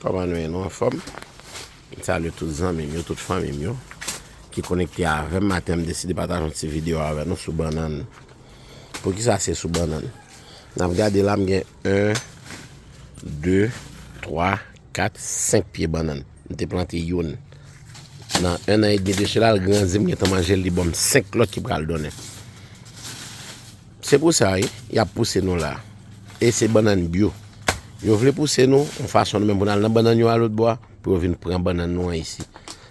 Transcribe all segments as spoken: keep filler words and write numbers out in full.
Kòman nou ye, nou anfòm? M salye tout zanmi m yo, tout fanmi m yo ki konekte avè m. Maten, m deside pataje yon ti videyo avè nou sou bannann. Poukisa se sou bannann? N ap gade la, m gen en, de, twa, kat, senk pye bannann. M te plante youn. Nan en an edmi de sela, l grandi, m gentan manje l, li ban m senk lòt ki pral donnen. Se pou sa, wi, y ap pouse nou la. E se bannann byo. Yo vle pouse nou yon fason, nou menm pou n al nan bannann yo a lòt bò a, pou yo vin pran bannann nou an isi.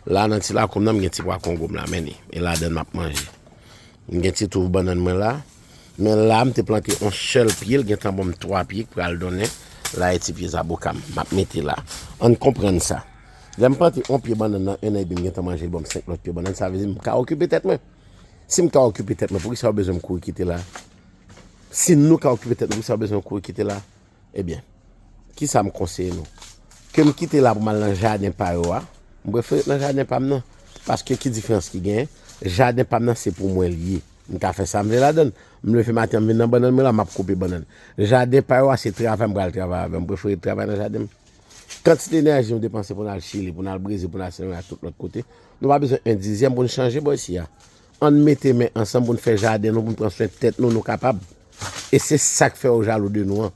La, nan ti lakou m nan, m gen ti pwa kongo m la, men li. E ladan l m ap manje. M gen ti touf bannann mwen la. Men la, m te plante yon sèl pye, l gentan ban m twa pye ki pral donnen. La, e ti pye zaboka m, m ap mete la. Ann konprann sa. Lè m plante yon pye bannann nan en an edmi, m gentan manje l, ban m senk lòt pye bannann, sa vle di m ka okipe tèt mwen. Si m ka okipe tèt mwen, poukisa yo bezwen m kouri kite la? Si nou ka okipe tèt nou, poukisa yo bezwen m kouri kite la? Ebyen, kisa m konseye nou? Ke m kite la pou m al nan jaden pa yo a? M prefere ret nan jaden pa m nan. Paske ki diferans ki genyen? Jaden pa m nan se pou mwen l ye. M ka fè sa m vle ladan l. M leve maten an, m vin nan bannann mwen la, m ap koupe bannann. Jaden pa yo a se travay m pral travay avè l. M prefere travay nan jaden m. Kantite enèji nou depanse pou n al Chili, pou n al Brezil, pou n al Sendomeng ak tout lòt kote, nou pa bezwen en dizyèm pou n chanje bò isi a. Ann mete men ansanm pou n fè jaden nou, pou n pran swen tèt nou, nou kapab. E se sa k fè yo jalou de nou an.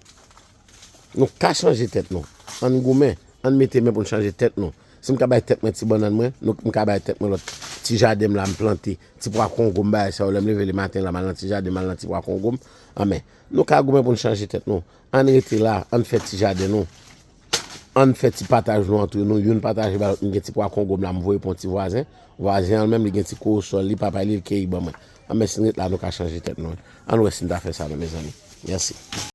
Nou ka chanje tèt nou. Ann goumen, ann mete men pou n chanje tèt nou. Si m ka bay tèt mwen ti bannann mwen, nou, m ka bay tèt mwen lòt ti jaden m la m plante, ti pwa kongo m bay sa yo lè m leve le maten la, m al nan ti jaden m, al nan ti pwa kongo m. Anben, nou ka goumen pou n chanje tèt nou. Ann rete la, ann fè ti jaden nou. Ann fè ti pataj nou antre nou, youn pataje ba lòt, m gen ti pwa kongo m la, m voye pou yon ti vwazen. Vwazen an menm, li gen ti korosòl li, papay li, l keyi ban mwen. Anben, si n ret la, nou ka chanje tèt nou. Ann wè si n ta fè sa non, mezanmi. Mèsi.